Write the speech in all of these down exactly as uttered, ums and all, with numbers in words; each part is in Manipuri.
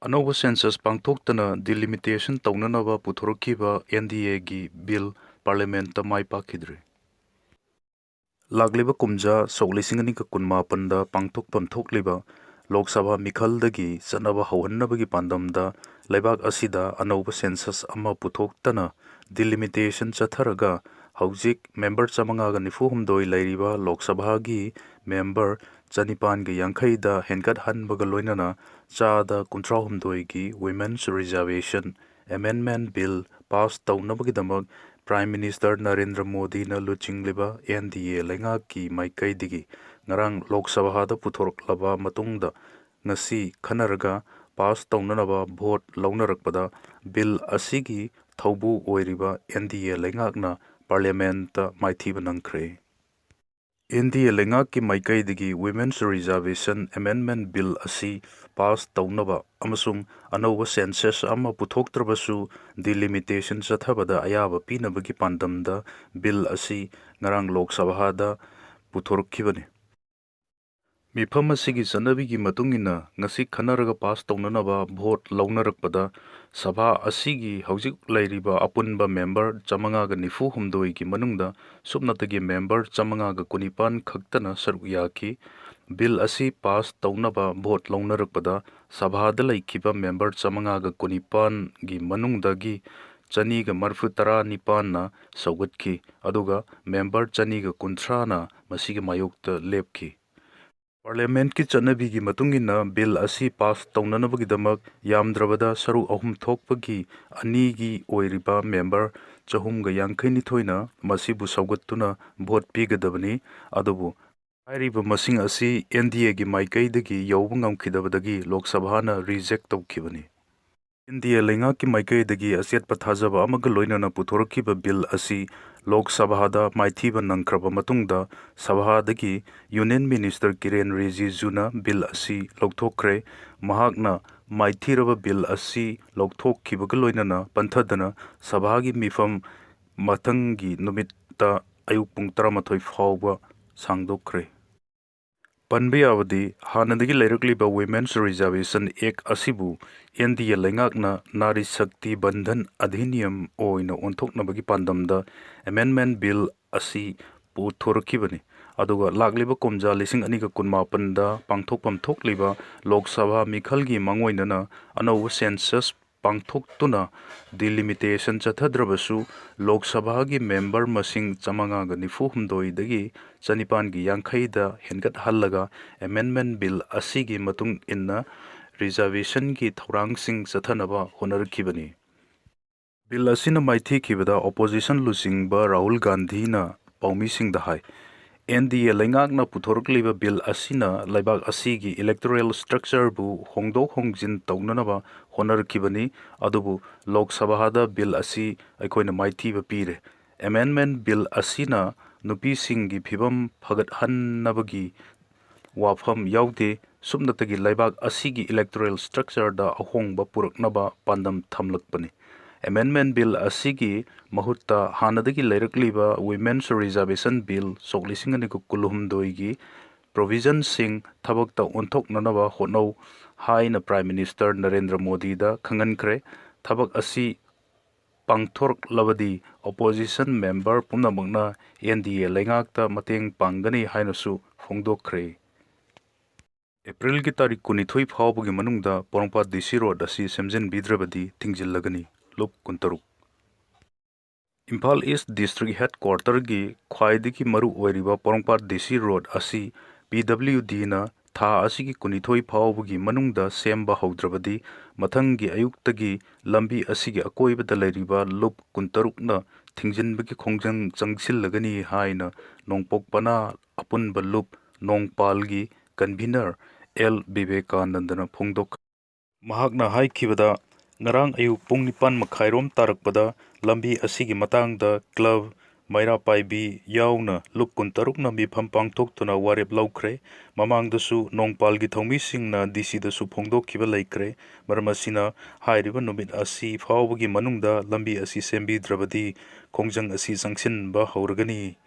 ꯑꯅꯧꯕ census ꯄꯥꯡꯊꯣꯛꯇꯅ delimitation ꯇꯧꯅꯅꯕ ꯄꯨꯊꯣꯔꯛꯈꯤꯕ N D Aꯒꯤ bill parliamentꯇ ꯃꯥꯏ ꯄꯥꯛꯈꯤꯗ꯭ꯔꯤ꯫ ꯂꯥꯛꯂꯤꯕ ꯀꯨꯝꯖꯥ ꯁꯣꯛ ꯂꯤꯁꯤꯡ ꯑꯅꯤꯒ ꯀꯨꯟꯃꯥꯄꯟꯗ ꯄꯥꯡꯊꯣꯛꯐꯝ ꯊꯣꯛꯂꯤꯕ ꯂꯣꯛ ꯁꯚꯥ ꯃꯤꯈꯜꯗꯒꯤ ꯆꯠꯅꯕ ꯍꯧꯍꯟꯅꯕꯒꯤ ꯄꯥꯟꯗꯝꯗ ꯂꯩꯕꯥꯛ ꯑꯁꯤꯗ ꯑꯅꯧꯕ census ꯑꯃ ꯄꯨꯊꯣꯛꯇꯅ delimitation ꯆꯠꯊꯔꯒ ꯍꯧꯖꯤꯛ member ꯆꯥꯃꯉꯥꯒ ꯅꯤꯐꯨ ꯍꯨꯝꯗꯣꯏ ꯂꯩꯔꯤꯕ ꯂꯣꯛ ꯁꯚꯥꯒꯤ member ꯆꯅꯤꯄꯥꯟꯒ ꯌꯥꯡꯈꯩꯗ ꯍꯦꯟꯒꯠꯍꯟꯕꯒ ꯂꯣꯏꯅꯅ ꯆꯥꯗ ꯀꯨꯟꯊ꯭ꯔꯥ ꯍꯨꯝꯗꯣꯏꯒꯤ Women's Reservation Amendment Bill pass ꯇꯧꯅꯕꯒꯤꯗꯃꯛ Prime Minister ꯅꯔꯦꯟꯗ꯭ꯔ ꯃꯣꯗꯤꯅ ꯂꯨꯆꯤꯡꯂꯤꯕ N D A ꯂꯩꯉꯥꯛꯀꯤ ꯃꯥꯏꯀꯩꯗꯒꯤ ꯉꯔꯥꯡ ꯂꯣꯛ ꯁꯚꯥꯗ ꯄꯨꯊꯣꯔꯛꯂꯕ ꯃꯇꯨꯡꯗ ꯉꯁꯤ ꯈꯟꯅꯔꯒ pass ꯇꯧꯅꯅꯕ vote ꯂꯧꯅꯔꯛꯄꯗ bill ꯑꯁꯤꯒꯤ ꯊꯧꯕꯨ ꯑꯣꯏꯔꯤꯕ N D A ꯂꯩꯉꯥꯛꯅ parliamentꯇ ꯃꯥꯏꯊꯤꯕ ꯅꯪꯈ꯭ꯔꯦ꯫ N D A ꯂꯩꯉꯥꯛꯀꯤ ꯃꯥꯏꯀꯩꯗꯒꯤ Women's Reservation Amendment Bill ꯑꯁꯤ pass ꯇꯧꯅꯕ ꯑꯃꯁꯨꯡ ꯑꯅꯧꯕ census ꯑꯃ ꯄꯨꯊꯣꯛꯇ꯭ꯔꯕꯁꯨ delimitation ꯆꯠꯊꯕꯗ ꯑꯌꯥꯕ ꯄꯤꯅꯕꯒꯤ ꯄꯥꯟꯗꯝꯗ bill ꯑꯁꯤ ꯉꯔꯥꯡ ꯂꯣꯛ ꯁꯚꯥꯗ ꯄꯨꯊꯣꯔꯛꯈꯤꯕꯅꯤ꯫ ꯃꯤꯐꯝ ꯑꯁꯤꯒꯤ ꯆꯠꯅꯕꯤꯒꯤ ꯃꯇꯨꯡ ꯏꯟꯅ ꯉꯁꯤ ꯈꯟꯅꯔꯒ pass ꯇꯧꯅꯅꯕ vote ꯂꯧꯅꯔꯛꯄꯗ ꯁꯚꯥ ꯑꯁꯤꯒꯤ ꯍꯧꯖꯤꯛ ꯂꯩꯔꯤꯕ ꯑꯄꯨꯟꯕ member ꯆꯥꯃꯉꯥꯒ ꯅꯤꯐꯨ ꯍꯨꯝꯗꯣꯏꯒꯤ ꯃꯅꯨꯡꯗ ꯁꯨꯞꯅꯇꯒꯤ member ꯆꯥꯃꯉꯥꯒ ꯀꯨꯟꯅꯤꯄꯥꯟ ꯈꯛꯇꯅ ꯁꯔꯨꯛ ꯌꯥꯈꯤ꯫ Bill ꯑꯁꯤ pass ꯇꯧꯅꯕ vote ꯂꯧꯅꯔꯛꯄꯗ ꯁꯚꯥꯗ ꯂꯩꯈꯤꯕ member ꯆꯥꯃꯉꯥꯒ ꯀꯨꯟꯅꯤꯄꯥꯟꯒꯤ ꯃꯅꯨꯡꯗꯒꯤ ꯆꯅꯤꯒ ꯃꯔꯤꯐꯨ ꯇꯔꯥ ꯅꯤꯄꯥꯟꯅ ꯁꯧꯒꯠꯈꯤ, ꯑꯗꯨꯒ member ꯆꯅꯤꯒ ꯀꯨꯟꯊ꯭ꯔꯥꯅ ꯃꯁꯤꯒꯤ ꯃꯥꯌꯣꯛꯇ ꯂꯦꯞꯈꯤ꯫ Parliamentꯀꯤ ꯆꯠꯅꯕꯤꯒꯤ ꯃꯇꯨꯡ ꯏꯟꯅ bill ꯑꯁꯤ pass ꯇꯧꯅꯅꯕꯒꯤꯗꯃꯛ ꯌꯥꯝꯗ꯭ꯔꯕꯗ ꯁꯔꯨꯛ ꯑꯍꯨꯝ ꯊꯣꯛꯄꯒꯤ ꯑꯅꯤꯒꯤ ꯑꯣꯏꯔꯤꯕ member ꯆꯍꯨꯝꯒ ꯌꯥꯡꯈꯩꯅꯤꯊꯣꯏꯅ ꯃꯁꯤꯕꯨ ꯁꯧꯒꯠꯇꯨꯅ vote ꯄꯤꯒꯗꯕꯅꯤ꯫ ꯑꯗꯨꯕꯨ ꯍꯥꯏꯔꯤꯕ ꯃꯁꯤꯡ ꯑꯁꯤ N D Aꯒꯤ ꯃꯥꯏꯀꯩꯗꯒꯤ ꯌꯧꯕ ꯉꯝꯈꯤꯗꯕꯗꯒꯤ ꯂꯣꯛ ꯁꯚꯥꯅ reject ꯇꯧꯈꯤꯕꯅꯤ꯫ N D A ꯂꯩꯉꯥꯛꯀꯤ ꯃꯥꯏꯀꯩꯗꯒꯤ ꯑꯆꯦꯠꯄ ꯊꯥꯖꯕ ꯑꯃꯒ ꯂꯣꯏꯅꯅ ꯄꯨꯊꯣꯔꯛꯈꯤꯕ bill ꯑꯁꯤ ꯂꯣꯛ ꯁꯚꯥꯗ ꯃꯥꯏꯊꯤꯕ ꯅꯪꯈ꯭ꯔꯕ ꯃꯇꯨꯡꯗ ꯁꯚꯥꯗꯒꯤ Union Minister ꯀꯤꯔꯦꯟ ꯔꯤꯖꯤꯖꯨꯅ bill ꯑꯁꯤ ꯂꯧꯊꯣꯛꯈ꯭ꯔꯦ꯫ ꯃꯍꯥꯛꯅ ꯃꯥꯏꯊꯤꯔꯕ bill ꯑꯁꯤ ꯂꯧꯊꯣꯛꯈꯤꯕꯒ ꯂꯣꯏꯅꯅ ꯄꯟꯊꯗꯅ ꯁꯚꯥꯒꯤ ꯃꯤꯐꯝ ꯃꯊꯪꯒꯤ ꯅꯨꯃꯤꯠꯇ ꯑꯌꯨꯛ ꯄꯨꯡ ꯇꯔꯥꯃꯥꯊꯣꯏ ꯐꯥꯎꯕ ꯁꯥꯡꯗꯣꯛꯈ꯭ꯔꯦ꯫ ꯄꯟꯕ ꯌꯥꯕꯗꯤ, ꯍꯥꯟꯅꯗꯒꯤ ꯂꯩꯔꯛꯂꯤꯕ Women's Reservation Act ꯑꯁꯤꯕꯨ N D A ꯂꯩꯉꯥꯛꯅ ꯅꯥꯔꯤ ꯁꯛꯇꯤ ꯕꯟꯙꯟ ꯑꯙꯤꯅꯤꯌꯝ ꯑꯣꯏꯅ ꯑꯣꯟꯊꯣꯛꯅꯕꯒꯤ ꯄꯥꯟꯗꯝꯗ Amendment Bill ꯑꯁꯤ ꯄꯨꯊꯣꯔꯛꯈꯤꯕꯅꯤ꯫ ꯑꯗꯨꯒ ꯂꯥꯛꯂꯤꯕ ꯀꯨꯝꯖꯥ ꯂꯤꯁꯤꯡ ꯑꯅꯤꯒ ꯀꯨꯟꯃꯥꯄꯟꯗ ꯄꯥꯡꯊꯣꯛꯐꯝ ꯊꯣꯛꯂꯤꯕ ꯂꯣꯛ ꯁꯚꯥ ꯃꯤꯈꯜꯒꯤ ꯃꯥꯡꯑꯣꯏꯅꯅ ꯑꯅꯧꯕ census ꯄꯥꯡꯊꯣꯛꯇꯨꯅ delimitation ꯆꯠꯊꯗ꯭ꯔꯕꯁꯨ, ꯂꯣꯛ ꯁꯚꯥꯒꯤ member ꯃꯁꯤꯡ ꯆꯥꯃꯉꯥꯒ ꯅꯤꯐꯨ ꯍꯨꯝꯗꯣꯏꯗꯒꯤ ꯆꯅꯤꯄꯥꯟꯒꯤ ꯌꯥꯡꯈꯩꯗ ꯍꯦꯟꯒꯠꯍꯜꯂꯒ Amendment Bill ꯑꯁꯤꯒꯤ ꯃꯇꯨꯡ ꯏꯟꯅ reservationꯒꯤ ꯊꯧꯔꯥꯡꯁꯤꯡ ꯆꯠꯊꯅꯕ ꯍꯣꯠꯅꯔꯛꯈꯤꯕꯅꯤ꯫ Bill ꯑꯁꯤꯅ ꯃꯥꯏꯊꯤꯈꯤꯕꯗ opposition ꯂꯨꯆꯤꯡꯕ ꯔꯥꯍꯨꯜ ꯒꯥꯟꯙꯤꯅ ꯄꯥꯎꯃꯤꯁꯤꯡꯗ ꯍꯥꯏ, N D A ꯂꯩꯉꯥꯛꯅ ꯄꯨꯊꯣꯔꯛꯂꯤꯕ Bill ꯑꯁꯤꯅ ꯂꯩꯕꯥꯛ ꯑꯁꯤꯒꯤ electoral structureꯕꯨ ꯍꯣꯡꯗꯣꯛ ꯍꯣꯡꯖꯤꯟ ꯇꯧꯅꯅꯕ ꯍꯣꯠꯅꯔꯛꯈꯤꯕꯅꯤ, ꯑꯗꯨꯕꯨ ꯂꯣꯛ ꯁꯚꯥꯗ Bill ꯑꯁꯤ ꯑꯩꯈꯣꯏꯅ ꯃꯥꯏꯊꯤꯕ ꯄꯤꯔꯦ꯫ Amendment Bill ꯑꯁꯤꯅ ꯅꯨꯄꯤꯁꯤꯡꯒꯤ ꯐꯤꯚꯝ ꯐꯒꯠꯍꯟꯅꯕꯒꯤ ꯋꯥꯐꯝ ꯌꯥꯎꯗꯦ꯫ ꯁꯨꯞꯅꯇꯒꯤ ꯂꯩꯕꯥꯛ ꯑꯁꯤꯒꯤ electoral structureꯗ ꯑꯍꯣꯡꯕ ꯄꯨꯔꯛꯅꯕ ꯄꯥꯟꯗꯝ ꯊꯝꯂꯛꯄꯅꯤ꯫ Amendment Bill ꯑꯁꯤꯒꯤ ꯃꯍꯨꯠꯇ ꯍꯥꯟꯅꯗꯒꯤ ꯂꯩꯔꯛꯂꯤꯕ Women's Reservation Bill ꯁꯣꯛ ꯂꯤꯁꯤꯡ ꯑꯅꯤꯒ ꯀꯨꯟꯍꯨꯝꯗꯣꯏꯒꯤ provisionꯁꯤꯡ ꯊꯕꯛꯇ ꯑꯣꯟꯊꯣꯛꯅꯅꯕ ꯍꯣꯠꯅꯧ ꯍꯥꯏꯅ Prime Minister ꯅꯔꯦꯟꯗ꯭ꯔ ꯃꯣꯗꯤꯗ ꯈꯪꯍꯟꯈ꯭ꯔꯦ꯫ ꯊꯕꯛ ꯑꯁꯤ ꯄꯥꯡꯊꯣꯔꯛꯂꯕꯗꯤ opposition member ꯄꯨꯝꯅꯃꯛꯅ N D A ꯂꯩꯉꯥꯛꯇ ꯃꯇꯦꯡ ꯄꯥꯡꯒꯅꯤ ꯍꯥꯏꯅꯁꯨ ꯐꯣꯡꯗꯣꯛꯈ꯭ꯔꯦ꯫ ꯑꯦꯄ꯭ꯔꯤꯜꯒꯤ ꯇꯥꯔꯤꯛ ꯀꯨꯟꯅꯤꯊꯣꯏ ꯐꯥꯎꯕꯒꯤ ꯃꯅꯨꯡꯗ ꯄꯣꯔꯣꯝꯄꯥꯠ D C Road ꯑꯁꯤ ꯁꯦꯝꯖꯤꯟꯕꯤꯗ꯭ꯔꯕꯗꯤ ꯊꯤꯡꯖꯤꯜꯂꯒꯅꯤ꯫ ꯂꯨꯞ ꯀꯨꯟꯇꯔꯨꯛ꯫ ꯏꯝꯐꯥꯜ East District Headquarterꯒꯤ ꯈ꯭ꯋꯥꯏꯗꯒꯤ ꯃꯔꯨ ꯑꯣꯏꯔꯤꯕ ꯄꯣꯔꯣꯝꯄꯥꯠ D C Road ꯑꯁꯤ P W Dꯅ ꯊꯥ ꯑꯁꯤꯒꯤ ꯀꯨꯟꯅꯤꯊꯣꯏ ꯐꯥꯎꯕꯒꯤ ꯃꯅꯨꯡꯗ ꯁꯦꯝꯕ ꯍꯧꯗ꯭ꯔꯕꯗꯤ, ꯃꯊꯪꯒꯤ ꯑꯌꯨꯛꯇꯒꯤ ꯂꯝꯕꯤ ꯑꯁꯤꯒꯤ ꯑꯀꯣꯏꯕꯗ ꯂꯩꯔꯤꯕ ꯂꯨꯞ ꯀꯨꯟꯇꯔꯨꯛꯅ ꯊꯤꯡꯖꯤꯟꯕꯒꯤ ꯈꯣꯡꯖꯪ ꯆꯪꯁꯤꯜꯂꯒꯅꯤ ꯍꯥꯏꯅ ꯅꯣꯡꯄꯣꯛ ꯄꯅꯥ ꯑꯄꯨꯟꯕ ꯂꯨꯞ ꯅꯣꯡꯄꯥꯜꯒꯤ convener ꯑꯦꯜ ꯕꯤꯕꯦꯀꯥꯅꯟꯗꯅ ꯐꯣꯡꯗꯣꯛꯈ꯭ꯔꯦ꯫ ꯃꯍꯥꯛꯅ ꯍꯥꯏꯈꯤꯕꯗ, ꯉꯔꯥꯡ ꯑꯌꯨꯛ ꯄꯨꯡ ꯅꯤꯄꯥꯟ ꯃꯈꯥꯏꯔꯣꯝ ꯇꯥꯔꯛꯄꯗ ꯂꯝꯕꯤ ꯑꯁꯤꯒꯤ ꯃꯇꯥꯡꯗ club, ꯃꯩꯔꯥ ꯄꯥꯏꯕꯤ ꯌꯥꯎꯅ ꯂꯨꯞ ꯀꯨꯟꯇꯔꯨꯛꯅ ꯃꯤꯐꯝ ꯄꯥꯡꯊꯣꯛꯇꯨꯅ ꯋꯥꯔꯦꯞ ꯂꯧꯈ꯭ꯔꯦ꯫ ꯃꯃꯥꯡꯗꯁꯨ ꯅꯣꯡꯄꯥꯜꯒꯤ ꯊꯧꯃꯤꯁꯤꯡꯅ D Cꯗꯁꯨ ꯐꯣꯡꯗꯣꯛꯈꯤꯕ ꯂꯩꯈ꯭ꯔꯦ꯫ ꯃꯔꯝ ꯑꯁꯤꯅ, ꯍꯥꯏꯔꯤꯕ ꯅꯨꯃꯤꯠ ꯑꯁꯤ ꯐꯥꯎꯕꯒꯤ ꯃꯅꯨꯡꯗ ꯂꯝꯕꯤ ꯑꯁꯤ ꯁꯦꯝꯕꯤꯗ꯭ꯔꯕꯗꯤ, ꯈꯣꯡꯖꯪ ꯑꯁꯤ ꯆꯪꯁꯤꯟꯕ ꯍꯧꯔꯒꯅꯤ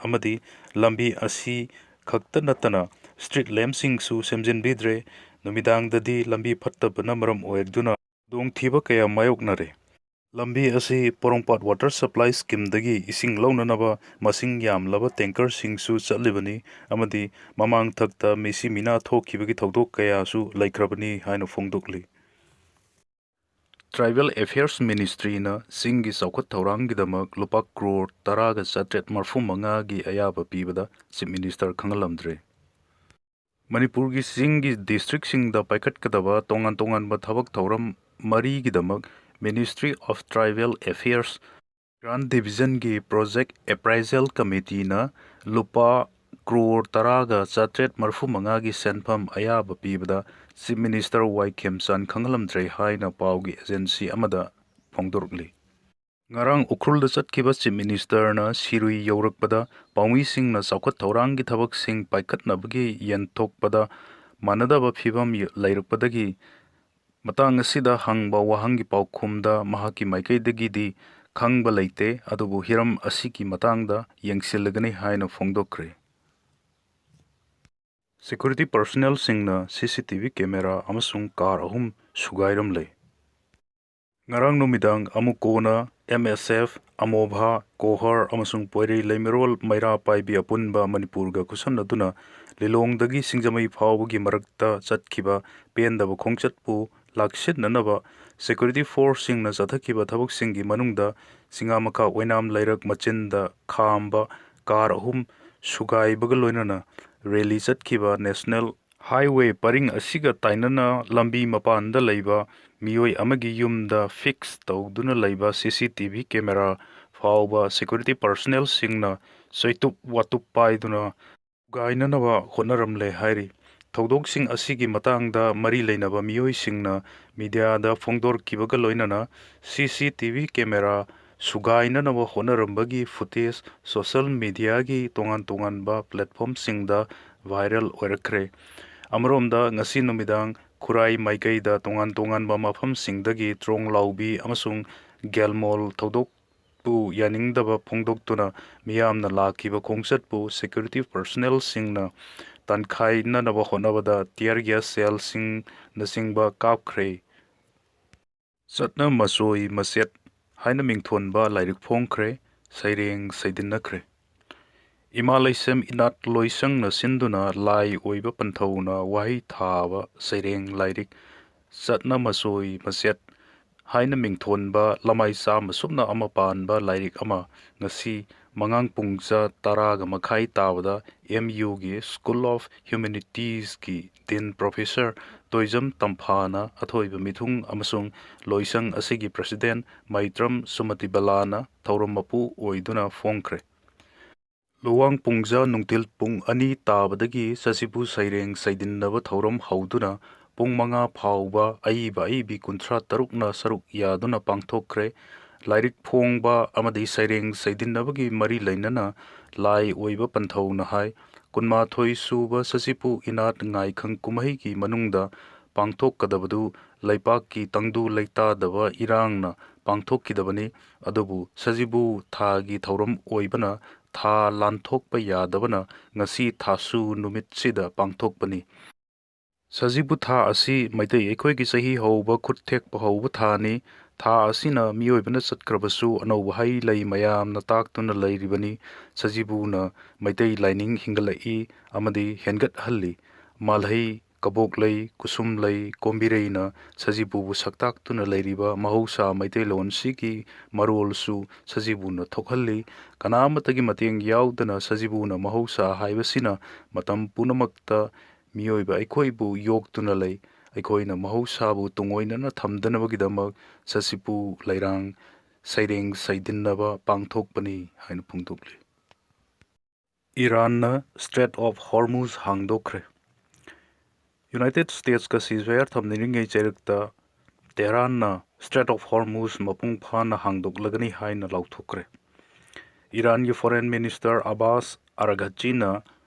ꯑꯃꯗꯤ ꯂꯝꯕꯤ ꯑꯁꯤ ꯈꯛꯇ ꯅꯠꯇꯅ ꯁ꯭ꯇ꯭ꯔꯤꯠ ꯂꯦꯝꯞꯁꯤꯡꯁꯨ ꯁꯦꯝꯖꯤꯟꯕꯤꯗ꯭ꯔꯦ꯫ ꯅꯨꯃꯤꯗꯥꯡꯗꯗꯤ ꯂꯝꯕꯤ ꯐꯠꯇꯕꯅ ꯃꯔꯝ ꯑꯣꯏꯗꯨꯅ ꯈꯨꯗꯣꯡꯊꯤꯕ ꯀꯌꯥ ꯃꯥꯌꯣꯛꯅꯔꯦ꯫ ꯂꯝꯕꯤ ꯑꯁꯤ ꯄꯣꯔꯣꯝꯄꯥꯠ ꯋꯥꯇꯔ ꯁꯄ꯭ꯂꯥꯏ ꯁ꯭ꯀꯤꯝꯗꯒꯤ ꯏꯁꯤꯡ ꯂꯧꯅꯅꯕ ꯃꯁꯤꯡ ꯌꯥꯝꯂꯕ ꯇꯦꯡꯀꯔꯁꯤꯡꯁꯨ ꯆꯠꯂꯤꯕꯅꯤ ꯑꯃꯗꯤ ꯃꯃꯥꯡꯊꯛꯇ ꯃꯤꯁꯤ ꯃꯤꯅꯥ ꯊꯣꯛꯈꯤꯕꯒꯤ ꯊꯧꯗꯣꯛ ꯀꯌꯥꯁꯨ ꯂꯩꯈ꯭ꯔꯕꯅꯤ ꯍꯥꯏꯅ ꯐꯣꯡꯗꯣꯛꯂꯤ꯫ ꯇ꯭ꯔꯥꯏꯕꯦꯜ ꯑꯦꯐꯤꯌꯔꯁ ꯃꯤꯅꯤꯁꯇ꯭ꯔꯤꯅ ꯆꯤꯡꯒꯤ ꯆꯥꯎꯈꯠ ꯊꯧꯔꯥꯡꯒꯤꯗꯃꯛ ꯂꯨꯄꯥ ꯀ꯭ꯔꯣꯔ ꯇꯔꯥꯒ ꯆꯥꯇ꯭ꯔꯦꯠ ꯃꯔꯐꯨ ꯃꯉꯥꯒꯤ ꯑꯌꯥꯕ ꯄꯤꯕꯗ ꯆꯤꯐ ꯃꯤꯅꯤꯁꯇꯔ ꯈꯪꯍꯜꯂꯝꯗ꯭ꯔꯦ꯫ ꯃꯅꯤꯄꯨꯔꯒꯤ ꯆꯤꯡꯒꯤ ꯗꯤꯁꯇ꯭ꯔꯤꯛꯁꯤꯡꯗ ꯄꯥꯏꯈꯠꯀꯗꯕ ꯇꯣꯉꯥꯟ ꯇꯣꯉꯥꯟꯕ ꯊꯕꯛ ꯊꯧꯔꯝ ꯃꯔꯤꯒꯤꯗꯃꯛ Ministry of Tribal Affairs Grant Divisionꯒꯤ Project Appraisal Committeeꯅ ꯂꯨꯄꯥ ꯀ꯭ꯔꯣꯔ ꯇꯔꯥꯒ ꯆꯥꯇ꯭ꯔꯦꯠ ꯃꯔꯐꯨ ꯃꯉꯥꯒꯤ ꯁꯦꯟꯐꯝ ꯑꯌꯥꯕ ꯄꯤꯕꯗ ꯆꯤꯐ ꯃꯤꯅꯤꯁꯇꯔ ꯋꯥꯏ ꯈꯦꯝꯆꯥꯟ ꯈꯪꯍꯜꯂꯝꯗ꯭ꯔꯦ ꯍꯥꯏꯅ ꯄꯥꯎꯒꯤ ꯑꯦꯖꯦꯟꯁꯤ ꯑꯃꯗ ꯐꯣꯡꯗꯣꯔꯛꯂꯤ꯫ ꯉꯔꯥꯡ ꯎꯈ꯭ꯔꯨꯜꯗ ꯆꯠꯈꯤꯕ ꯆꯤꯐ ꯃꯤꯅꯤꯁꯇꯔꯅ ꯁꯤꯔꯨꯏ ꯌꯧꯔꯛꯄꯗ ꯄꯥꯎꯃꯤꯁꯤꯡꯅ ꯆꯥꯎꯈꯠ ꯊꯧꯔꯥꯡꯒꯤ ꯊꯕꯛꯁꯤꯡ ꯄꯥꯏꯈꯠꯅꯕꯒꯤ ꯌꯦꯟꯊꯣꯛꯄꯗ ꯃꯥꯟꯅꯗꯕ ꯐꯤꯚꯝ ꯂꯩꯔꯛꯄꯗꯒꯤ ꯃꯇꯥꯡ ꯑꯁꯤꯗ ꯍꯪꯕ ꯋꯥꯍꯪꯒꯤ ꯄꯥꯎꯈꯨꯝꯗ ꯃꯍꯥꯛꯀꯤ ꯃꯥꯏꯀꯩꯗꯒꯤꯗꯤ ꯈꯪꯕ ꯂꯩꯇꯦ, ꯑꯗꯨꯕꯨ ꯍꯤꯔꯝ ꯑꯁꯤꯒꯤ ꯃꯇꯥꯡꯗ ꯌꯦꯡꯁꯤꯜꯂꯒꯅꯤ ꯍꯥꯏꯅ ꯐꯣꯡꯗꯣꯛꯈ꯭ꯔꯦ꯫ ꯁꯦꯀ꯭ꯌꯨꯔꯤꯇꯤ ꯄꯔꯁꯣꯅꯦꯜꯁꯤꯡꯅ ꯁꯤ ꯁꯤ ꯇꯤ ꯚꯤ ꯀꯦꯃꯦꯔꯥ ꯑꯃꯁꯨꯡ ꯀꯥꯔ ꯑꯍꯨꯝ ꯁꯨꯒꯥꯏꯔꯝꯂꯦ꯫ ꯉꯔꯥꯡ ꯅꯨꯃꯤꯗꯥꯡ ꯑꯃꯨꯛ ꯀꯣꯟꯅ ꯑꯦꯝ ꯑꯦꯁ ꯑꯦꯐ, ꯑꯃꯣꯚꯥ, ꯀꯣꯍꯔ ꯑꯃꯁꯨꯡ ꯄꯣꯏꯔꯩ ꯂꯩꯃꯔꯣꯜ ꯃꯩꯔꯥ ꯄꯥꯏꯕꯤ ꯑꯄꯨꯟꯕ ꯃꯅꯤꯄꯨꯔꯒ ꯈꯨꯠꯁꯝꯅꯗꯨꯅ ꯂꯤꯂꯣꯡꯗꯒꯤ ꯁꯤꯡꯖꯃꯩ ꯐꯥꯎꯕꯒꯤ ꯃꯔꯛꯇ ꯆꯠꯈꯤꯕ ꯄꯦꯟꯗꯕ ꯈꯣꯡꯆꯠꯄꯨ ꯂꯥꯛꯁꯤꯟꯅꯅꯕ ꯁꯦꯀ꯭ꯌꯨꯔꯤꯇꯤ ꯐꯣꯔꯁꯁꯤꯡꯅ ꯆꯠꯊꯈꯤꯕ ꯊꯕꯛꯁꯤꯡꯒꯤ ꯃꯅꯨꯡꯗ ꯆꯤꯉꯥꯃꯈꯥ ꯑꯣꯏꯅꯥꯝ ꯂꯩꯔꯛ ꯃꯆꯤꯟꯗ ꯈꯥꯝꯕ ꯀꯥꯔ ꯑꯍꯨꯝ ꯁꯨꯒꯥꯏꯕꯒ ꯂꯣꯏꯅꯅ ꯔꯦꯂꯤ ꯆꯠꯈꯤꯕ ꯅꯦꯁꯅꯦꯜ ꯍꯥꯏꯋꯦ ꯄꯔꯤꯡ ꯑꯁꯤꯒ ꯇꯥꯏꯅꯅ ꯂꯝꯕꯤ ꯃꯄꯥꯟꯗ ꯂꯩꯕ ꯃꯤꯑꯣꯏ ꯑꯃꯒꯤ ꯌꯨꯝꯗ ꯐꯤꯛꯁ ꯇꯧꯗꯨꯅ ꯂꯩꯕ ꯁꯤ ꯁꯤ ꯇꯤ ꯚꯤ ꯀꯦꯃꯦꯔꯥ ꯐꯥꯎꯕ ꯁꯦꯀ꯭ꯌꯨꯔꯤꯇꯤ ꯄꯔꯁꯣꯅꯦꯜꯁꯤꯡꯅ ꯆꯩꯇꯨꯞ ꯋꯥꯇꯨꯞ ꯄꯥꯏꯗꯨꯅ ꯊꯨꯒꯥꯏꯅꯅꯕ ꯍꯣꯠꯅꯔꯝꯂꯦ ꯍꯥꯏꯔꯤ꯫ ꯊꯧꯗꯣꯛꯁꯤꯡ ꯑꯁꯤꯒꯤ ꯃꯇꯥꯡꯗ ꯃꯔꯤ ꯂꯩꯅꯕ ꯃꯤꯑꯣꯏꯁꯤꯡꯅ ꯃꯤꯗꯤꯌꯥꯗ ꯐꯣꯡꯗꯣꯔꯛꯈꯤꯕꯒ ꯂꯣꯏꯅꯅ C C T V camera ꯁꯨꯒꯥꯏꯅꯅꯕ ꯍꯣꯠꯅꯔꯝꯕꯒꯤ ꯐꯨꯇꯦꯖ ꯁꯣꯁꯦꯜ ꯃꯤꯗꯤꯌꯥꯒꯤ ꯇꯣꯉꯥꯟ ꯇꯣꯉꯥꯟꯕ ꯄ꯭ꯂꯦꯠꯐꯣꯝꯁꯤꯡꯗ ꯚꯥꯏꯔꯦꯜ ꯑꯣꯏꯔꯛꯈ꯭ꯔꯦ꯫ ꯑꯃꯔꯣꯝꯗ ꯉꯁꯤ ꯅꯨꯃꯤꯗꯥꯡ ꯈꯨꯔꯥꯏ ꯃꯥꯏꯀꯩꯗ ꯇꯣꯉꯥꯟ ꯇꯣꯉꯥꯟꯕ ꯃꯐꯝꯁꯤꯡꯗꯒꯤ ꯇ꯭ꯔꯣꯡ ꯂꯥꯎꯕꯤ ꯑꯃꯁꯨꯡ ꯒꯦꯜꯃꯣꯜ ꯊꯧꯗꯣꯛꯄꯨ ꯌꯥꯅꯤꯡꯗꯕ ꯐꯣꯡꯗꯣꯛꯇꯨꯅ ꯃꯤꯌꯥꯝꯅ ꯂꯥꯛꯈꯤꯕ ꯈꯣꯡꯆꯠꯄꯨ ꯁꯦꯀ꯭ꯌꯨꯔꯤꯇꯤ ꯄꯔꯁꯣꯅꯦꯜꯁꯤꯡꯅ ꯇꯟꯈꯥꯏꯅꯅꯕ ꯍꯣꯠꯅꯕꯗ tear gas shellꯁꯤꯡꯅꯆꯤꯡꯕ ꯀꯥꯞꯈ꯭ꯔꯦ꯫ ꯆꯠꯅ ꯃꯆꯣꯏ ꯃꯆꯦꯠ ꯍꯥꯏꯅ ꯃꯤꯡꯊꯣꯟꯕ ꯂꯥꯏꯔꯤꯛ ꯐꯣꯡꯈ꯭ꯔꯦ, ꯁꯩꯔꯦꯡ ꯁꯩꯗꯤꯟꯅꯈ꯭ꯔꯦ꯫ ꯏꯃꯥ ꯂꯩꯁꯦꯝ ꯏꯅꯥꯠ ꯂꯣꯏꯁꯪꯅ ꯁꯤꯟꯗꯨꯅ ꯂꯥꯏ ꯑꯣꯏꯕ ꯄꯟꯊꯧꯅ ꯋꯥꯍꯩ ꯊꯥꯕ ꯁꯩꯔꯦꯡ ꯂꯥꯏꯔꯤꯛ ꯆꯠꯅ ꯃꯆꯣꯏ ꯃꯆꯦꯠ ꯍꯥꯏꯅ ꯃꯤꯡꯊꯣꯟꯕ ꯂꯃꯥꯏ ꯆꯥꯝꯃ ꯁꯨꯞꯅ ꯑꯃ ꯄꯥꯟꯕ ꯂꯥꯏꯔꯤꯛ ꯑꯃ ꯉꯁꯤ ꯃꯉꯥꯡ ꯄꯨꯡꯖꯥ ꯇꯔꯥꯒ ꯃꯈꯥꯏ ꯇꯥꯕꯗ M Uꯒꯤ School of Humanitiesꯀꯤ Dean Professor Toijam ꯇꯝꯐꯥꯅ ꯑꯊꯣꯏꯕ ꯃꯤꯊꯨꯡ ꯑꯃꯁꯨꯡ ꯂꯣꯏꯁꯪ ꯑꯁꯤꯒꯤ President ꯃꯩꯇ꯭ꯔꯝ ꯁꯨꯃꯇꯤꯕꯂꯥꯅ ꯊꯧꯔꯝ ꯃꯄꯨ ꯑꯣꯏꯗꯨꯅ ꯐꯣꯡꯈ꯭ꯔꯦ꯫ ꯂꯨꯋꯥꯡ ꯄꯨꯡꯖꯥ ꯅꯨꯡꯊꯤꯜ ꯄꯨꯡ ꯑꯅꯤ ꯇꯥꯕꯗꯒꯤ ꯁꯖꯤꯕꯨ ꯁꯩꯔꯦꯡ ꯁꯩꯗꯤꯟꯅꯕ ꯊꯧꯔꯝ ꯍꯧꯗꯨꯅ ꯄꯨꯡ ꯃꯉꯥ ꯐꯥꯎꯕ ꯑꯏꯕ ꯑꯏꯕꯤ ꯀꯨꯟꯊ꯭ꯔꯥ ꯇꯔꯨꯛꯅ ꯁꯔꯨꯛ ꯌꯥꯗꯨꯅ ꯄꯥꯡꯊꯣꯛꯈ꯭ꯔꯦ꯫ ꯂꯥꯏꯔꯤꯛ ꯐꯣꯡꯕ ꯑꯃꯗꯤ ꯁꯩꯔꯦꯡ ꯁꯩꯗꯤꯟꯅꯕꯒꯤ ꯃꯔꯤ ꯂꯩꯅꯅ ꯂꯥꯏ ꯑꯣꯏꯕ ꯄꯟꯊꯧꯅ ꯍꯥꯏ, ꯀꯨꯟꯃꯥꯊꯣꯏ ꯁꯨꯕ ꯁꯖꯤꯕꯨ ꯏꯅꯥꯠ ꯉꯥꯏꯈꯪ ꯀꯨꯝꯍꯩꯒꯤ ꯃꯅꯨꯡꯗ ꯄꯥꯡꯊꯣꯛꯀꯗꯕꯗꯨ ꯂꯩꯄꯥꯛꯀꯤ ꯇꯪꯗꯨ ꯂꯩꯇꯥꯗꯕ ꯏꯔꯥꯡꯅ ꯄꯥꯡꯊꯣꯛꯈꯤꯗꯕꯅꯤ꯫ ꯑꯗꯨꯕꯨ ꯁꯖꯤꯕꯨ ꯊꯥꯒꯤ ꯊꯧꯔꯝ ꯑꯣꯏꯕꯅ ꯊꯥ ꯂꯥꯟꯊꯣꯛꯄ ꯌꯥꯗꯕꯅ ꯉꯁꯤ ꯊꯥꯁꯨ ꯅꯨꯃꯤꯠꯁꯤꯗ ꯄꯥꯡꯊꯣꯛꯄꯅꯤ꯫ ꯁꯖꯤꯕꯨ ꯊꯥ ꯑꯁꯤ ꯃꯩꯇꯩ ꯑꯩꯈꯣꯏꯒꯤ ꯆꯍꯤ ꯍꯧꯕ, ꯈꯨꯠ ꯊꯦꯛꯄ ꯍꯧꯕ ꯊꯥꯅꯤ꯫ ꯊꯥ ꯑꯁꯤꯅ ꯃꯤꯑꯣꯏꯕꯅ ꯆꯠꯈ꯭ꯔꯕꯁꯨ ꯑꯅꯧꯕ ꯍꯩ ꯂꯩ ꯃꯌꯥꯝꯅ ꯇꯥꯛꯇꯨꯅ ꯂꯩꯔꯤꯕꯅꯤ꯫ ꯁꯖꯤꯕꯨꯅ ꯃꯩꯇꯩ ꯂꯥꯏꯅꯤꯡ ꯍꯤꯡꯒꯠꯂꯛꯏ ꯑꯃꯗꯤ ꯍꯦꯟꯒꯠꯍꯜꯂꯤ꯫ ꯃꯥꯜꯍꯩ, ꯀꯕꯣꯛꯂꯩ, ꯀꯨꯁꯨꯝꯂꯩ, ꯀꯣꯝꯕꯤꯔꯩꯅ ꯁꯖꯤꯕꯨꯕꯨ ꯁꯛꯇꯥꯛꯇꯨꯅ ꯂꯩꯔꯤꯕ ꯃꯍꯧꯁꯥ ꯃꯩꯇꯩꯂꯣꯟꯁꯤꯒꯤ ꯃꯔꯣꯜꯁꯨ ꯁꯖꯤꯕꯨꯅ ꯊꯣꯛꯍꯜꯂꯤ꯫ ꯀꯅꯥ ꯑꯃꯠꯇꯒꯤ ꯃꯇꯦꯡ ꯌꯥꯎꯗꯅ ꯁꯖꯤꯕꯨꯅ ꯃꯍꯧꯁꯥ ꯍꯥꯏꯕꯁꯤꯅ ꯃꯇꯝ ꯄꯨꯝꯅꯃꯛꯇ ꯃꯤꯑꯣꯏꯕ ꯑꯩꯈꯣꯏꯕꯨ ꯌꯣꯛꯇꯨꯅ ꯂꯩ꯫ ꯑꯩꯈꯣꯏꯅ ꯃꯍꯧꯁꯥꯕꯨ ꯇꯨꯡꯑꯣꯏꯅꯅ ꯊꯝꯗꯅꯕꯒꯤꯗꯃꯛ ꯁꯖꯤꯕꯨ ꯂꯩꯔꯥꯡ ꯁꯩꯔꯦꯡ ꯁꯩꯗꯤꯟꯅꯕ ꯄꯥꯡꯊꯣꯛꯄꯅꯤ ꯍꯥꯏꯅ ꯐꯣꯡꯗꯣꯛꯂꯤ꯫ ꯏꯔꯥꯟꯅ Strait of Hormuz ꯍꯥꯡꯗꯣꯛꯈ꯭ꯔꯦ꯫ United Statesꯀ ceasefire ꯊꯝꯅꯔꯤꯉꯩ ꯆꯩꯔꯛꯇ ꯇꯦꯍꯔꯥꯟꯅ Strait of Hormuz ꯃꯄꯨꯡ ꯐꯥꯅ ꯍꯥꯡꯗꯣꯛꯂꯒꯅꯤ ꯍꯥꯏꯅ ꯂꯥꯎꯊꯣꯛꯈ꯭ꯔꯦ꯫ ꯏꯔꯥꯟꯒꯤ Foreign Minister ꯑꯕꯥꯁ ꯑꯔꯥꯒꯆꯤꯅ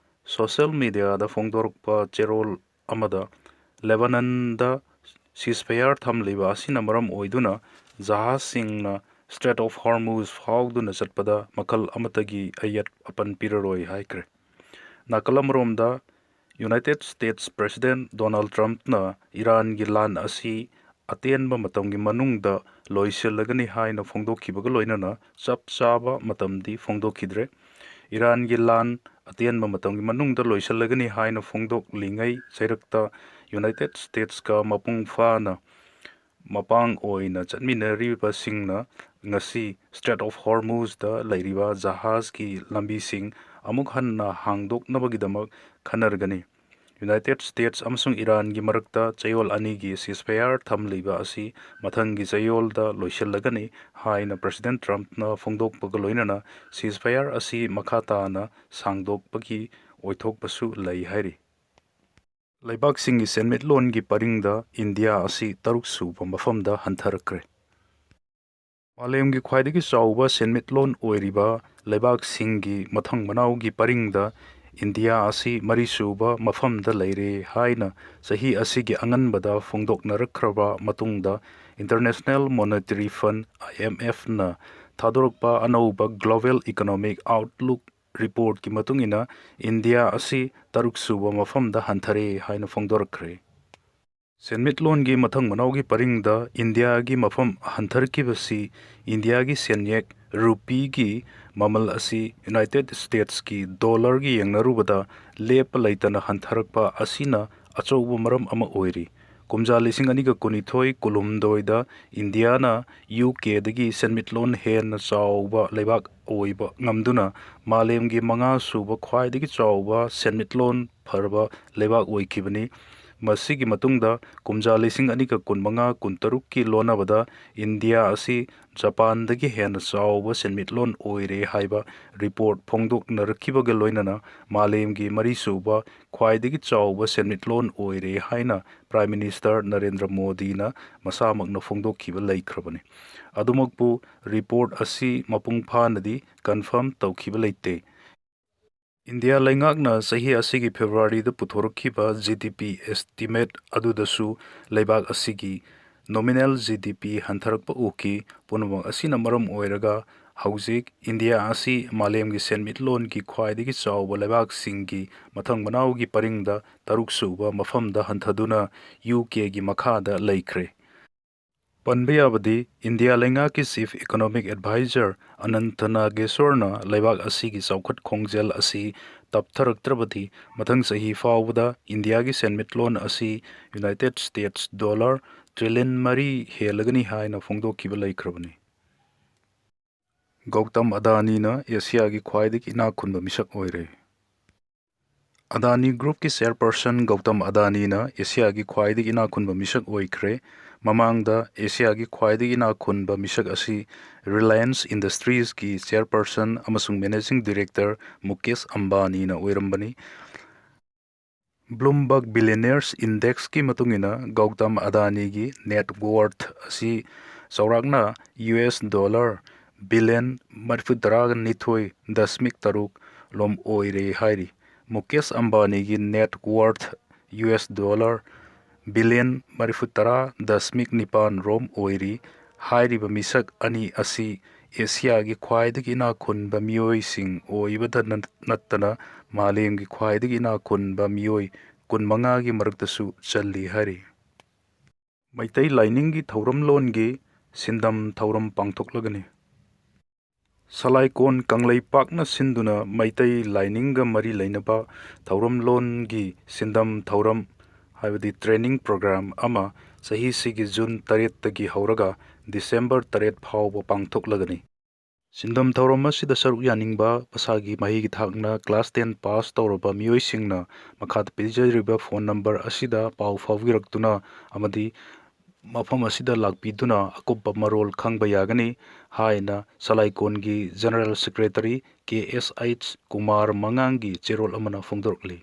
social mediaꯗ ꯐꯣꯡꯗꯣꯔꯛꯄ ꯆꯦꯔꯣꯜ ꯑꯃꯗ ꯂꯦꯕꯥꯅꯟꯗ ceasefire ꯊꯝꯂꯤꯕ ꯑꯁꯤꯅ ꯃꯔꯝ ꯑꯣꯏꯗꯨꯅ ꯖꯍꯥꯖꯁꯤꯡꯅ Strait of Hormuz ꯐꯥꯎꯗꯨꯅ ꯆꯠꯄꯗ ꯃꯈꯜ ꯑꯃꯠꯇꯒꯤ ꯑꯌꯦꯠ ꯑꯄꯟ ꯄꯤꯔꯔꯣꯏ ꯍꯥꯏꯈ꯭ꯔꯦ꯫ ꯅꯥꯀꯜ ꯑꯃꯔꯣꯝꯗ United States President Donald Trumpꯅ ꯏꯔꯥꯟꯒꯤ ꯂꯥꯟ ꯑꯁꯤ ꯑꯇꯦꯟꯕ ꯃꯇꯝꯒꯤ ꯃꯅꯨꯡꯗ ꯂꯣꯏꯁꯤꯜꯂꯒꯅꯤ ꯍꯥꯏꯅ ꯐꯣꯡꯗꯣꯛꯈꯤꯕꯒ ꯂꯣꯏꯅꯅ ꯆꯞ ꯆꯥꯕ ꯃꯇꯝꯗꯤ ꯐꯣꯡꯗꯣꯛꯈꯤꯗ꯭ꯔꯦ꯫ ꯏꯔꯥꯟꯒꯤ ꯂꯥꯟ ꯑꯇꯦꯟꯕ ꯃꯇꯝꯒꯤ ꯃꯅꯨꯡꯗ ꯂꯣꯏꯁꯤꯜꯂꯒꯅꯤ ꯍꯥꯏꯅ ꯐꯣꯡꯗꯣꯛꯂꯤꯉꯩ ꯆꯩꯔꯛꯇ United Statesꯀ ꯃꯄꯨꯡ ꯐꯥꯅ ꯃꯄꯥꯡ ꯑꯣꯏꯅ ꯆꯠꯃꯤꯟꯅꯔꯤꯕꯁꯤꯡꯅ ꯉꯁꯤ Strait of Hormuzꯗ ꯂꯩꯔꯤꯕ ꯖꯍꯥꯖꯒꯤ ꯂꯝꯕꯤꯁꯤꯡ ꯑꯃꯨꯛ ꯍꯟꯅ ꯍꯥꯡꯗꯣꯛꯅꯕꯒꯤꯗꯃꯛ ꯈꯟꯅꯔꯒꯅꯤ꯫ United States ꯑꯃꯁꯨꯡ ꯏꯔꯥꯟꯒꯤ ꯃꯔꯛꯇ ꯆꯌꯣꯜ ꯑꯅꯤꯒꯤ ceasefire ꯊꯝꯂꯤꯕ ꯑꯁꯤ ꯃꯊꯪꯒꯤ ꯆꯌꯣꯜꯗ ꯂꯣꯏꯁꯤꯜꯂꯒꯅꯤ ꯍꯥꯏꯅ President Trumpꯅ ꯐꯣꯡꯗꯣꯛꯄꯒ ꯂꯣꯏꯅꯅ ceasefire ꯑꯁꯤ ꯃꯈꯥ ꯇꯥꯅ ꯁꯥꯡꯗꯣꯛꯄꯒꯤ ꯑꯣꯏꯊꯣꯛꯄꯁꯨ ꯂꯩ ꯍꯥꯏꯔꯤ꯫ ꯂꯩꯕꯥꯛꯁꯤꯡꯒꯤ ꯁꯦꯟꯃꯤꯠꯂꯣꯟꯒꯤ ꯄꯔꯤꯡꯗ ꯏꯟꯗꯤꯌꯥ ꯑꯁꯤ ꯇꯔꯨꯛ ꯁꯨꯕ ꯃꯐꯝꯗ ꯍꯟꯊꯔꯛꯈ꯭ꯔꯦ꯫ ꯃꯥꯂꯦꯝꯒꯤ ꯈ꯭ꯋꯥꯏꯗꯒꯤ ꯆꯥꯎꯕ ꯁꯦꯟꯃꯤꯠꯂꯣꯟ ꯑꯣꯏꯔꯤꯕ ꯂꯩꯕꯥꯛꯁꯤꯡꯒꯤ ꯃꯊꯪ ꯃꯅꯥꯎꯒꯤ ꯄꯔꯤꯡꯗ ꯏꯟꯗꯤꯌꯥ ꯑꯁꯤ ꯃꯔꯤꯁꯨꯕ ꯃꯐꯝꯗ ꯂꯩꯔꯦ ꯍꯥꯏꯅ ꯆꯍꯤ ꯑꯁꯤꯒꯤ ꯑꯉꯟꯕꯗ ꯐꯣꯡꯗꯣꯛꯅꯔꯛꯈ꯭ꯔꯕ ꯃꯇꯨꯡꯗ, International Monetary Fund, IMFꯅ ꯊꯥꯗꯣꯔꯛꯄ ꯑꯅꯧꯕ Global Economic Outlook reportꯀꯤ ꯃꯇꯨꯡ ꯏꯟꯅ, ꯏꯟꯗꯤꯌꯥ ꯑꯁꯤ ꯇꯔꯨꯛ ꯁꯨꯕ ꯃꯐꯝꯗ ꯍꯟꯊꯔꯦ ꯍꯥꯏꯅ ꯐꯣꯡꯗꯣꯔꯛꯈ꯭ꯔꯦ꯫ ꯁꯦꯟꯃꯤꯠꯂꯣꯟꯒꯤ ꯃꯊꯪ ꯃꯅꯥꯎꯒꯤ ꯄꯔꯤꯡꯗ ꯏꯟꯗꯤꯌꯥꯒꯤ ꯃꯐꯝ ꯍꯟꯊꯔꯛꯈꯤꯕꯁꯤ ꯏꯟꯗꯤꯌꯥꯒꯤ ꯁꯦꯟꯌꯦꯛ ꯔꯨꯄꯤꯒꯤ ꯃꯃꯜ ꯑꯁꯤ United Statesꯀꯤ dollarꯒ ꯌꯦꯡꯅꯔꯨꯕꯗ ꯂꯦꯞꯄ ꯂꯩꯇꯅ ꯍꯟꯊꯔꯛꯄ ꯑꯁꯤꯅ ꯑꯆꯧꯕ ꯃꯔꯝ ꯑꯃ ꯑꯣꯏꯔꯤ꯫ ꯀꯨꯝꯖꯥ ꯂꯤꯁꯤꯡ ꯑꯅꯤꯒ ꯀꯨꯟꯅꯤꯊꯣꯏ ꯀꯨꯟꯍꯨꯝꯗꯣꯏꯗ ꯏꯟꯗꯤꯌꯥꯅ UKꯗꯒꯤ ꯁꯦꯟꯃꯤꯠꯂꯣꯟ ꯍꯦꯟꯅ ꯆꯥꯎꯕ ꯂꯩꯕꯥꯛ ꯑꯣꯏꯕ ꯉꯝꯗꯨꯅ ꯃꯥꯂꯦꯝꯒꯤ ꯃꯉꯥ ꯁꯨꯕ ꯈ꯭ꯋꯥꯏꯗꯒꯤ ꯆꯥꯎꯕ ꯁꯦꯟꯃꯤꯠꯂꯣꯟ ꯐꯔꯕ ꯂꯩꯕꯥꯛ ꯑꯣꯏꯈꯤꯕꯅꯤ꯫ ꯃꯁꯤꯒꯤ ꯃꯇꯨꯡꯗ ꯀꯨꯝꯖꯥ ꯂꯤꯁꯤꯡ ꯑꯅꯤꯒ ꯀꯨꯟꯃꯉꯥ ꯀꯨꯟꯇꯔꯨꯛꯀꯤ ꯂꯣꯟꯅꯕꯗ ꯏꯟꯗꯤꯌꯥ ꯑꯁꯤ ꯖꯄꯥꯟꯗꯒꯤ ꯍꯦꯟꯅ ꯆꯥꯎꯕ ꯁꯦꯟꯃꯤꯠꯂꯣꯟ ꯑꯣꯏꯔꯦ ꯍꯥꯏꯕ report ꯐꯣꯡꯗꯣꯛꯅꯔꯛꯈꯤꯕꯒ ꯂꯣꯏꯅꯅ ꯃꯥꯂꯦꯝꯒꯤ ꯃꯔꯤꯁꯨꯕ ꯈ꯭ꯋꯥꯏꯗꯒꯤ ꯆꯥꯎꯕ ꯁꯦꯟꯃꯤꯠꯂꯣꯟ ꯑꯣꯏꯔꯦ ꯍꯥꯏꯅ Prime Minister ꯅꯔꯦꯟꯗ꯭ꯔ ꯃꯣꯗꯤꯅ ꯃꯁꯥꯃꯛꯅ ꯐꯣꯡꯗꯣꯛꯈꯤꯕ ꯂꯩꯈ꯭ꯔꯕꯅꯤ꯫ ꯑꯗꯨꯃꯛꯄꯨ report ꯑꯁꯤ ꯃꯄꯨꯡ ꯐꯥꯅꯗꯤ confirm ꯇꯧꯈꯤꯕ ꯂꯩꯇꯦ꯫ ꯏꯟꯗꯤꯌꯥ ꯂꯩꯉꯥꯛꯅ ꯆꯍꯤ ꯑꯁꯤꯒꯤ Februaryꯗ ꯄꯨꯊꯣꯔꯛꯈꯤꯕ GDP estimate ꯑꯗꯨꯗꯁꯨ ꯂꯩꯕꯥꯛ ꯑꯁꯤꯒꯤ nominal GDP ꯍꯟꯊꯔꯛꯄ ꯎꯈꯤ꯫ ꯄꯨꯝꯅꯃꯛ ꯑꯁꯤꯅ ꯃꯔꯝ ꯑꯣꯏꯔꯒ ꯍꯧꯖꯤꯛ ꯏꯟꯗꯤꯌꯥ ꯑꯁꯤ ꯃꯥꯂꯦꯝꯒꯤ ꯁꯦꯟꯃꯤꯠꯂꯣꯟꯒꯤ ꯈ꯭ꯋꯥꯏꯗꯒꯤ ꯆꯥꯎꯕ ꯂꯩꯕꯥꯛꯁꯤꯡꯒꯤ ꯃꯊꯪ ꯃꯅꯥꯎꯒꯤ ꯄꯔꯤꯡꯗ ꯇꯔꯨꯛꯁꯨꯕ ꯃꯐꯝꯗ ꯍꯟꯊꯗꯨꯅ ꯌꯨ ꯀꯦꯒꯤ ꯃꯈꯥꯗ ꯂꯩꯈ꯭ꯔꯦ꯫ ꯄꯟꯕ ꯌꯥꯕꯗꯤ, ꯏꯟꯗꯤꯌꯥ ꯂꯩꯉꯥꯛꯀꯤ Chief Economic Adviser ꯑꯅꯟꯊ ꯅꯥꯒꯦꯁꯣꯔꯅ ꯂꯩꯕꯥꯛ ꯑꯁꯤꯒꯤ ꯆꯥꯎꯈꯠ ꯈꯣꯡꯖꯦꯜ ꯑꯁꯤ ꯇꯞꯊꯔꯛꯇ꯭ꯔꯕꯗꯤ ꯃꯊꯪ ꯆꯍꯤ ꯐꯥꯎꯕꯗ ꯏꯟꯗꯤꯌꯥꯒꯤ ꯁꯦꯟꯃꯤꯠꯂꯣꯟ ꯑꯁꯤ United States dollar trillion ꯃꯔꯤ ꯍꯦꯜꯂꯒꯅꯤ ꯍꯥꯏꯅ ꯐꯣꯡꯗꯣꯛꯈꯤꯕ ꯂꯩꯈ꯭ꯔꯕꯅꯤ꯫ ꯒꯧꯇꯝ ꯑꯗꯥꯅꯤꯅ ꯑꯦꯁꯤꯌꯥꯒꯤ ꯈ꯭ꯋꯥꯏꯗꯒꯤ ꯏꯅꯥꯛ ꯈꯨꯟꯕ ꯃꯤꯁꯛ ꯑꯣꯏꯔꯦ꯫ ꯑꯗꯥꯅꯤ Groupꯀꯤ chairperson ꯒꯧꯇꯝ ꯑꯗꯥꯅꯤꯅ ꯑꯦꯁꯤꯌꯥꯒꯤ ꯈ꯭ꯋꯥꯏꯗꯒꯤ ꯏꯅꯥꯛ ꯈꯨꯟꯕ ꯃꯤꯁꯛ ꯑꯣꯏꯈ꯭ꯔꯦ꯫ ꯃꯃꯥꯡꯗ ꯑꯦꯁꯤꯌꯥꯒꯤ ꯈ꯭ꯋꯥꯏꯗꯒꯤ ꯏꯅꯥꯛ ꯈꯨꯟꯕ ꯃꯤꯁꯛ ꯑꯁꯤ Reliance Industriesꯀꯤ chairperson ꯑꯃꯁꯨꯡ managing director Mukesh ꯑꯝꯕꯥꯅꯤꯅ ꯑꯣꯏꯔꯝꯕꯅꯤ꯫ Bloomberg Billionaires Indexꯀꯤ ꯃꯇꯨꯡ ꯏꯟꯅ ꯒꯧꯇꯝ ꯑꯗꯥꯅꯤꯒꯤ net worth ꯑꯁꯤ ꯆꯥꯎꯔꯥꯛꯅ ꯌꯨ ꯑꯦꯁ dollar billion ꯃꯔꯤꯐꯨꯇꯔꯥ ꯅꯤꯊꯣꯏ ꯗꯁꯃꯤꯛ ꯇꯔꯨꯛ ꯂꯣꯝ ꯑꯣꯏꯔꯦ ꯍꯥꯏꯔꯤ꯫ ꯃꯨꯀꯦꯁ ꯑꯝꯕꯥꯅꯤꯒꯤ net worth U S dollar billion ꯃꯔꯤꯐꯨꯇꯔꯥ ꯗꯁꯃꯤꯛ ꯅꯤꯄꯥꯟ ꯔꯣꯝ ꯑꯣꯏꯔꯤ꯫ ꯍꯥꯏꯔꯤꯕ ꯃꯤꯁꯛ ꯑꯅꯤ ꯑꯁꯤ ꯑꯦꯁꯤꯌꯥꯒꯤ ꯈ꯭ꯋꯥꯏꯗꯒꯤ ꯏꯅꯥꯛ ꯈꯨꯟꯕ ꯃꯤꯑꯣꯏꯁꯤꯡ ꯑꯣꯏꯕꯗ ꯅꯠ-, ꯅꯠꯇꯅ ꯃꯥꯂꯦꯝꯒꯤ ꯈ꯭ꯋꯥꯏꯗꯒꯤ ꯏꯅꯥꯛ ꯈꯨꯟꯕ ꯃꯤꯑꯣꯏ ꯀꯨꯟꯃꯉꯥꯒꯤ ꯃꯔꯛꯇꯁꯨ ꯆꯜꯂꯤ ꯍꯥꯏꯔꯤ꯫ ꯃꯩꯇꯩ ꯂꯥꯏꯅꯤꯡꯒꯤ ꯊꯧꯔꯝꯂꯣꯟꯒꯤ ꯁꯤꯟꯗꯝ ꯊꯧꯔꯝ ꯄꯥꯡꯊꯣꯛꯂꯒꯅꯤ꯫ ꯁꯂꯥꯏꯀꯣꯟ ꯀꯪꯂꯩꯄꯥꯛꯅ ꯁꯤꯟꯗꯨꯅ ꯃꯩꯇꯩ ꯂꯥꯏꯅꯤꯡꯒ ꯃꯔꯤ ꯂꯩꯅꯕ ꯊꯧꯔꯝꯂꯣꯟꯒꯤ ꯁꯤꯟꯗꯝ ꯊꯧꯔꯝ, ꯍꯥꯏꯕꯗꯤ training program ꯑꯃ ꯆꯍꯤꯁꯤꯒꯤ ꯖꯨꯟ ꯇꯔꯦꯠꯇꯒꯤ ꯍꯧꯔꯒ ꯗꯤꯁꯦꯝꯕꯔ ꯇꯔꯦꯠ ꯐꯥꯎꯕ ꯄꯥꯡꯊꯣꯛꯂꯒꯅꯤ꯫ ꯁꯤꯟꯗꯝ ꯊꯧꯔꯝ ꯑꯁꯤꯗ ꯁꯔꯨꯛ ꯌꯥꯅꯤꯡꯕ ꯃꯁꯥꯒꯤ ꯃꯍꯩꯒꯤ ꯊꯥꯛꯅ class ten pass ꯇꯧꯔꯕ ꯃꯤꯑꯣꯏꯁꯤꯡꯅ ꯃꯈꯥꯗ ꯄꯤꯖꯔꯤꯕ phone number ꯑꯁꯤꯗ ꯄꯥꯎ ꯐꯥꯎꯕꯤꯔꯛꯇꯨꯅ ꯑꯃꯗꯤ ꯃꯐꯝ ꯑꯁꯤꯗ ꯂꯥꯛꯄꯤꯗꯨꯅ ꯑꯀꯨꯞꯄ ꯃꯔꯣꯜ ꯈꯪꯕ ꯌꯥꯒꯅꯤ ꯍꯥꯏꯅ ꯁꯂꯥꯏꯀꯣꯟꯒꯤ General Secretary ꯀꯦ ꯑꯦꯁ ꯑꯩꯆ ꯀꯨꯃꯥꯔ ꯃꯉꯥꯡꯒꯤ ꯆꯦꯔꯣꯜ ꯑꯃꯅ ꯐꯣꯡꯗꯣꯔꯛꯂꯤ꯫